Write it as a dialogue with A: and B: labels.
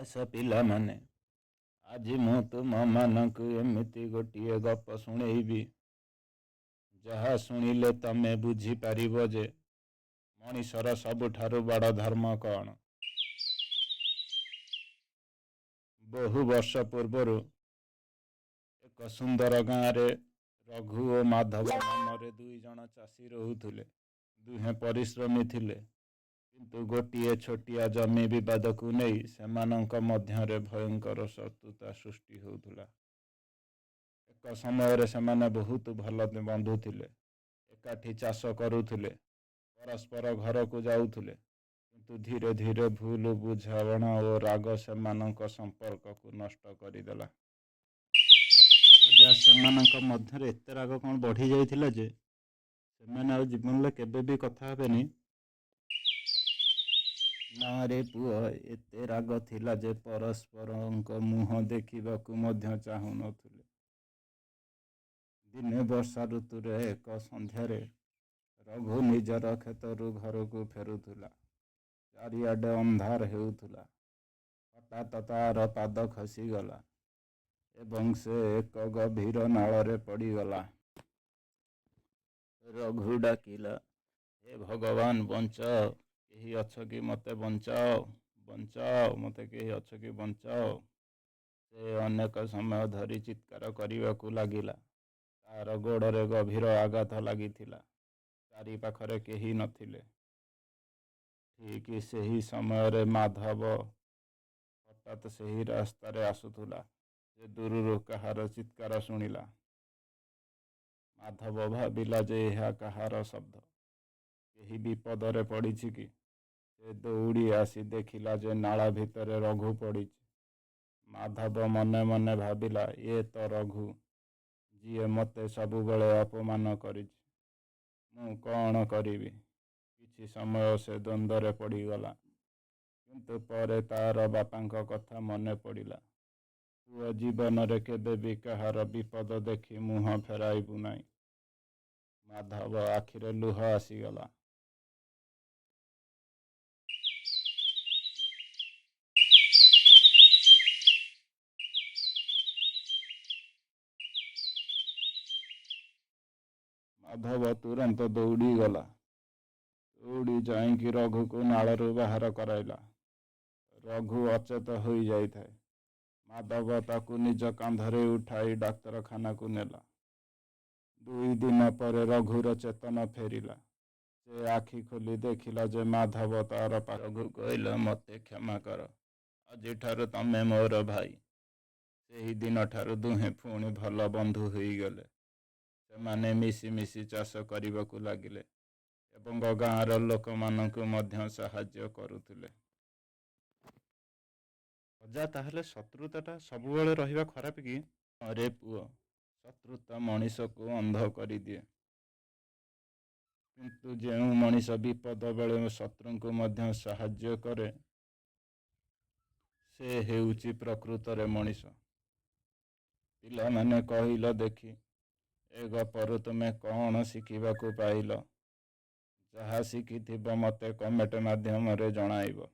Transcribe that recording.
A: ଆସ ପିଲାମାନେ, ଆଜି ମୁଁ ତୁମମାନଙ୍କୁ ଏମିତି ଗୋଟିଏ ଗପ ଶୁଣେଇବି, ଯାହା ଶୁଣିଲେ ତମେ ବୁଝିପାରିବ ଯେ ମଣିଷର ସବୁଠାରୁ ବଡ଼ ଧର୍ମ କ'ଣ। ବହୁ ବର୍ଷ ପୂର୍ବରୁ ଏକ ସୁନ୍ଦର ଗାଁରେ ରଘୁ ଓ ମାଧବ ନାମରେ ଦୁଇଜଣ ଚାଷୀ ରହୁଥିଲେ। ଦୁହେଁ ପରିଶ୍ରମୀ ଥିଲେ, କିନ୍ତୁ ଗୋଟିଏ ଛୋଟିଆ ଜମି ବିବାଦକୁ ନେଇ ସେମାନଙ୍କ ମଧ୍ୟରେ ଭୟଙ୍କର ଶତ୍ରୁତା ସୃଷ୍ଟି ହେଉଥିଲା। ଏକ ସମୟରେ ସେମାନେ ବହୁତ ଭଲ ବନ୍ଧୁ ଥିଲେ। ଏକାଠି ଚାଷ କରୁଥିଲେ, ପରସ୍ପର ଘରକୁ ଯାଉଥିଲେ। କିନ୍ତୁ ଧୀରେ ଧୀରେ ଭୁଲ ବୁଝାମଣା ଓ ରାଗ ସେମାନଙ୍କ ସମ୍ପର୍କକୁ ନଷ୍ଟ କରିଦେଲା। ଅଜା, ସେମାନଙ୍କ ମଧ୍ୟରେ ଏତେ ରାଗ କ'ଣ ବଢ଼ିଯାଇଥିଲା ଯେ ସେମାନେ ଆଉ ଜୀବନରେ କେବେ ବି କଥା ହେବେନି? ନା ରେ ପୁଅ, ଏତେ ରାଗ ଥିଲା ଯେ ପରସ୍ପରଙ୍କ ମୁହଁ ଦେଖିବାକୁ ମଧ୍ୟ ଚାହୁଁନଥିଲେ। ଦିନେ ବର୍ଷା ଋତୁରେ ଏକ ସନ୍ଧ୍ୟାରେ ରଘୁ ନିଜର କ୍ଷେତରୁ ଘରକୁ ଫେରୁଥିଲା। ଚାରିଆଡ଼େ ଅନ୍ଧାର ହେଉଥିଲା। ହଠାତ୍ ତାର ପାଦ ଖସିଗଲା ଏବଂ ସେ ଏକ ଗଭୀର ନାଳରେ ପଡ଼ିଗଲା। ରଘୁ ଡାକିଲା, "ହେ ଭଗବାନ, ବଞ୍ଚାଅ! କେହି ଅଛ କି, ମୋତେ ବଞ୍ଚାଅ! ବଞ୍ଚାଅ! ମୋତେ କେହି ଅଛ କି, ବଞ୍ଚାଅ!" ସେ ଅନେକ ସମୟ ଧରି ଚିତ୍କାର କରିବାକୁ ଲାଗିଲା। ତାର ଗୋଡ଼ରେ ଗଭୀର ଆଘାତ ଲାଗିଥିଲା। ଚାରିପାଖରେ କେହି ନଥିଲେ। ଠିକ୍ ସେହି ସମୟରେ ମାଧବ ହଠାତ୍ ସେହି ରାସ୍ତାରେ ଆସୁଥିଲା। ସେ ଦୂରରୁ କାହାର ଚିତ୍କାର ଶୁଣିଲା। ମାଧବ ଭାବିଲା ଯେ ଏହା କାହାର ଶବ୍ଦ, କେହି ବିପଦରେ ପଡ଼ିଛି କି? ସେ ଦୌଡ଼ି ଆସି ଦେଖିଲା ଯେ ନାଳ ଭିତରେ ରଘୁ ପଡ଼ିଛି। ମାଧବ ମନେ ମନେ ଭାବିଲା, ଏ ତ ରଘୁ, ଯିଏ ମୋତେ ସବୁବେଳେ ଅପମାନ କରିଛି। ମୁଁ କ'ଣ କରିବି? କିଛି ସମୟ ସେ ଦ୍ୱନ୍ଦ୍ୱରେ ପଡ଼ିଗଲା। କିନ୍ତୁ ପରେ ତାର ବାପାଙ୍କ କଥା ମନେ ପଡ଼ିଲା, "ପୁଅ, ଜୀବନରେ କେବେ ବି କାହାର ବିପଦ ଦେଖି ମୁହଁ ଫେରାଇବୁ ନାହିଁ।" ମାଧବ ଆଖିରେ ଲୁହ ଆସିଗଲା। ମାଧବ ତୁରନ୍ତ ଦୌଡ଼ିଗଲା। ଦୌଡ଼ି ଯାଇକି ରଘୁକୁ ନାଳରୁ ବାହାର କରାଇଲା। ରଘୁ ଅଚେତ ହୋଇଯାଇଥାଏ। ମାଧବ ତାକୁ ନିଜ କାନ୍ଧରେ ଉଠାଇ ଡାକ୍ତରଖାନାକୁ ନେଲା। 2 ଦିନ ପରେ ରଘୁର ଚେତନା ଫେରିଲା। ସେ ଆଖି ଖୋଲି ଦେଖିଲା ଯେ ମାଧବ ତାର ପାଖରେ। ରଘୁ କହିଲା, "ମୋତେ କ୍ଷମା କର। ଆଜିଠାରୁ ତମେ ମୋର ଭାଇ।" ସେହି ଦିନଠାରୁ ଦୁହେଁ ପୁଣି ଭଲ ବନ୍ଧୁ ହୋଇଗଲେ। ସେମାନେ ମିଳିମିଶି ଚାଷ କରିବାକୁ ଲାଗିଲେ ଏବଂ ଗାଁର ଲୋକମାନଙ୍କୁ ମଧ୍ୟ ସାହାଯ୍ୟ କରୁଥିଲେ। ଅଜା, ତାହେଲେ ଶତ୍ରୁତାଟା ସବୁବେଳେ ରହିବା ଖରାପ କି? ହଁ ରେ ପୁଅ, ଶତ୍ରୁତା ମଣିଷକୁ ଅନ୍ଧ କରିଦିଏ। କିନ୍ତୁ ଯେଉଁ ମଣିଷ ବିପଦ ବେଳେ ଶତ୍ରୁକୁ ମଧ୍ୟ ସାହାଯ୍ୟ କରେ, ସେ ହେଉଛି ପ୍ରକୃତରେ ମଣିଷ। ପିଲାମାନେ, କହିଲ ଦେଖି, ଏ ଗପରୁ ତୁମେ କ'ଣ ଶିଖିବାକୁ ପାଇଲ? ଯାହା ଶିଖିଥିବ, ମୋତେ କମେଣ୍ଟ ମାଧ୍ୟମରେ ଜଣାଇବ।